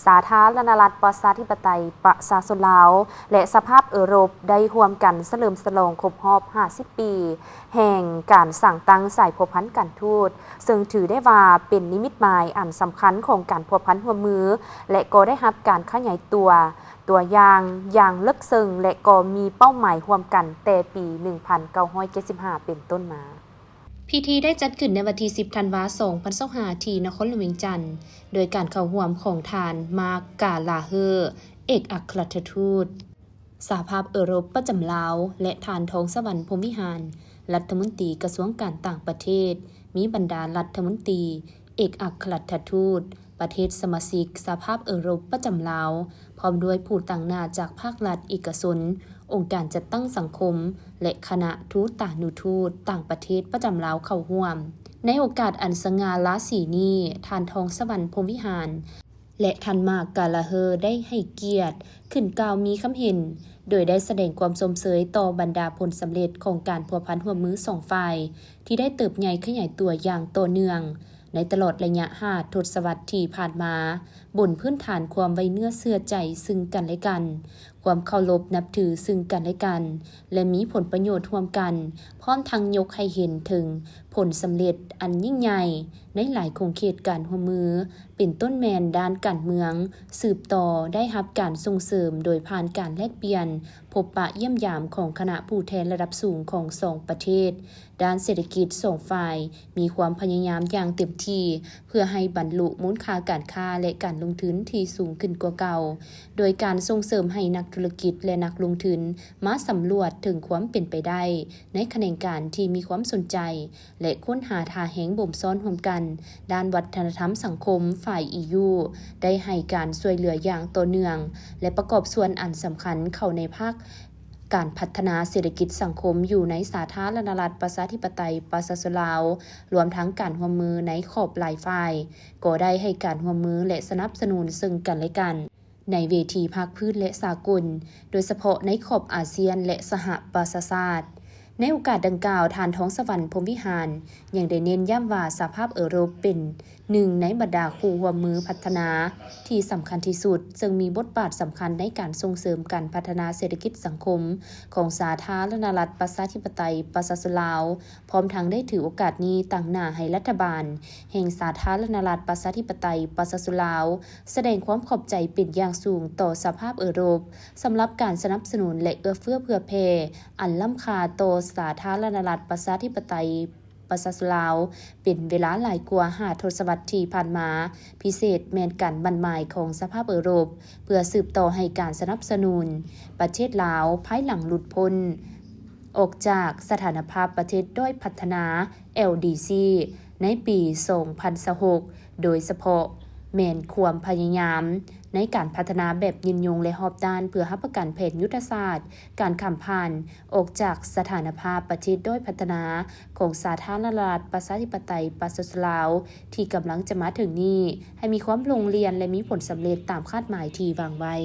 ສາທາລະນະລັດ ປະຊາທິປະໄຕ ປະຊາຊົນລາວ ແລະ ສະພາບເອີຣົບ ໄດ້ຮ່ວມກັນສະເຫຼີມສະຫຼອງຄົບຮອບຫ້າສິບປີ ແຫ່ງການສ້າງຕັ້ງສາຍພົວພັນການທູດ, ເຊິ່ງຖືໄດ້ວ່າເປັນນິມິດໝາຍອັນສຳຄັນຂອງການພົວພັນຮ່ວມມື ແລະ ກໍໄດ້ຮັບການຂະຫຍາຍຕົວ ຕົວຢ່າງຢ່າງເລິກເຊິ່ງ ແລະ ກໍມີເປົ້າໝາຍຮ່ວມກັນແຕ່ປີໜຶ່ງພັນເກົ້າຮ້ອຍເຈັດສິບຫ້າເປັນຕົ້ນມາ. ພິທີໄດ້ຈັດຂຶ້ນໃນວັນທີສິບ ທັນວາ ສອງພັນຊາວຫ້າ ທີ່ນະຄອນຫຼວງວຽງຈັນ ໂດຍການເຂົ້າຮ່ວມຂອງທ່ານ ມາກ ກາລາເຮີ ເອກອັກຄະລັດຖະທູດສະຫະພາບເອີຣົບປະຈຳລາວ ແລະ ທ່ານ ທອງສະຫວັນ ພົມວິຫານ ລັດຖະມົນຕີກະຊວງການຕ່າງປະເທດ, ມີບັນດາລັດຖະມົນຕີ, ເອກອັກຄະລັດຖະທູດ, ປະເທດສະມາຊິກສະຫະພາບເອີຣົບປະຈຳລາວ, ພ້ອມດ້ວຍຜູ້ຕາງໜ້າຈາກພາກລັດ, ເອກະຊົນ, ອົງການຈັດຕັ້ງສັງຄົມ ແລະ ຄະນະທູຕານຸທູດຕ່າງປະເທດປະຈຳລາວເຂົ້າຮ່ວມ. ໃນໂອກາດອັນສະຫງ່າລາສີນີ້, ທ່ານ ທອງສະຫວັນ ພົມວິຫານ ແລະ ທ່ານ ມາກ ກາລາເຮີ ໄດ້ໃຫ້ກຽດຂຶ້ນກ່າວມີຄຳເຫັນ, ໂດຍໄດ້ສະແດງຄວາມຊົມເຊີຍຕໍ່ບັນດາຜົນສຳເລັດຂອງການພົວພັນຮ່ວມມືສອງຝ່າຍ ທີ່ໄດ້ເຕີບໃຫຍ່ຂະຫຍາຍຕົວຢ່າງຕໍ່ເນື່ອງ ໃນຕະຫຼອດໄລຍະຫ້າທົດສະວັດທີ່ຜ່ານມາ, ບົນພື້ນຖານຄວາມໄວ້ເນື້ອເຊື່ອໃຈຊຶ່ງກັນແລະກັນ, ຄວາມເຄົາລົບນັບຖືຊຶ່ງກັນແລະກັນ ແລະ ມີຜົນປະໂຫຍດຮ່ວມກັນ, ພ້ອມທັງຍົກໃຫ້ເຫັນເຖິງຜົນສຳເລັດອັນຍິ່ງໃຫຍ່ໃນຫຼາຍຂົງເຂດການຮ່ວມມື, ເປັນຕົ້ນແມ່ນດ້ານການເມືອງ, ສືບຕໍ່ໄດ້ຮັບການສົ່ງເສີມໂດຍຜ່ານການແລກປ່ຽນ, ພົບປະຢ້ຽມຢາມຂອງຄະນະຜູ້ແທນລະດັບສູງຂອງສອງປະເທດ, ດ້ານເສດຖະກິດສອງຝ່າຍມີຄວາມພະຍາຍາມຢ່າງເຕັມທີ່ ເພື່ອໃຫ້ບັນລຸມູນຄ່າການຄ້າ ແລະ ການລົງທຶນທີ່ສູງຂຶ້ນກວ່າເກົ່າ, ໂດຍການສົ່ງເສີມໃຫ້ນັກທຸລະກິດ ແລະ ນັກລົງທຶນມາສຳຫຼວດເຖິງຄວາມເປັນໄປໄດ້ໃນຂະແໜງການທີ່ມີຄວາມສົນໃຈ ແລະ ຄົ້ນຫາທ່າແຮງບົ່ມຊ້ອນຮ່ວມກັນ. ດ້ານວັດທະນະທຳສັງຄົມ, ຝ່າຍ ອີ ຢູ ໄດ້ໃຫ້ການຊ່ວຍເຫຼືອຢ່າງຕໍ່ເນື່ອງ ແລະ ປະກອບສ່ວນອັນສຳຄັນເຂົ້າໃນພາກການພັດທະນາເສດຖະກິດສັງຄົມຢູ່ໃນສາທາລະນະລັດ ປະຊາທິປະໄຕ ປະຊາຊົນລາວ, ລວມທັງການຮ່ວມມືໃນຂອບຫຼາຍຝ່າຍ ກໍໄດ້ໃຫ້ການຮ່ວມມື ແລະ ສະໜັບສະໜູນເຊິ່ງກັນແລະກັນ ໃນເວທີພາກພື້ນ ແລະ ສາກົນ, ໂດຍສະເພາະໃນຂອບອາຊຽນ ແລະ ສະຫະປະຊາຊາດ. ໃນໂອກາດດັ່ງກ່າວ, ທ່ານ ທອງສະຫວັນ ພົມວິຫານ ຍັງໄດ້ເນັ້ນຢ້ຳວ່າ ສະຫະພາບເອີຣົບເປັນໜຶ່ງໃນບັນດາຄູ່ຮ່ວມມືພັດທະນາທີ່ສຳຄັນທີ່ສຸດ, ເຊິ່ງມີບົດບາດສຳຄັນໃນການສົ່ງເສີມການພັດທະນາເສດຖະກິດສັງຄົມຂອງສາທາລະນະລັດ ປະຊາທິປະໄຕ ປະຊາຊົນລາວ, ພ້ອມທັງໄດ້ຖືໂອກາດນີ້ຕາງໜ້າໃຫ້ລັດຖະບານແຫ່ງສາທາລະນະລັດ ປະຊາທິປະໄຕ ປະຊາຊົນລາວ ສະແດງຄວາມຂອບໃຈເປັນຢ່າງສູງຕໍ່ສະຫະພາບເອີຣົບ ສຳລັບການສະໜັບສະໜູນ ແລະ ເອື້ອເຟື້ອເຜື່ອແຜ່ອັນລ້ຳຄ່າຕໍ່ສາທາລະນະລັດ ປະຊາທິປະໄຕ ປະຊາຊົນລາວ ເປັນເວລາຫຼາຍກວ່າຫ້າທົດສະວັດທີ່ຜ່ານມາ, ພິເສດແມ່ນການໝັ້ນໝາຍຂອງສະຫະພາບເອີຣົບ ເພື່ອສືບຕໍ່ໃຫ້ການສະໜັບສະໜູນປະເທດລາວ ພາຍຫຼັງຫຼຸດພົ້ນ ອອກຈາກສະຖານະພາບປະເທດດ້ອຍພັດທະນາ ແອລດີຊີ ໃນປີສອງພັນຊາວຫົກ ໂດຍສະເພາະແມ່ນຄວາມພະຍາຍາມໃນການພັດທະນາແບບຍືນຍົງ ແລະ ຮອບດ້ານ ເພື່ອຮັບປະກັນແຜນຍຸດທະສາດການຂ້າມຜ່ານອອກຈາກສະຖານະພາບປະເທດດ້ອຍພັດທະນາຂອງສາທາລະນະລັດ ປະຊາທິປະໄຕ ປະຊາຊົນລາວ ທີ່ກຳລັງຈະມາເຖິງນີ້ ໃຫ້ມີຄວາມລົງລຽນ ແລະ ມີຜົນສຳເລັດຕາມຄາດໝາຍທີ່ວາງໄວ້.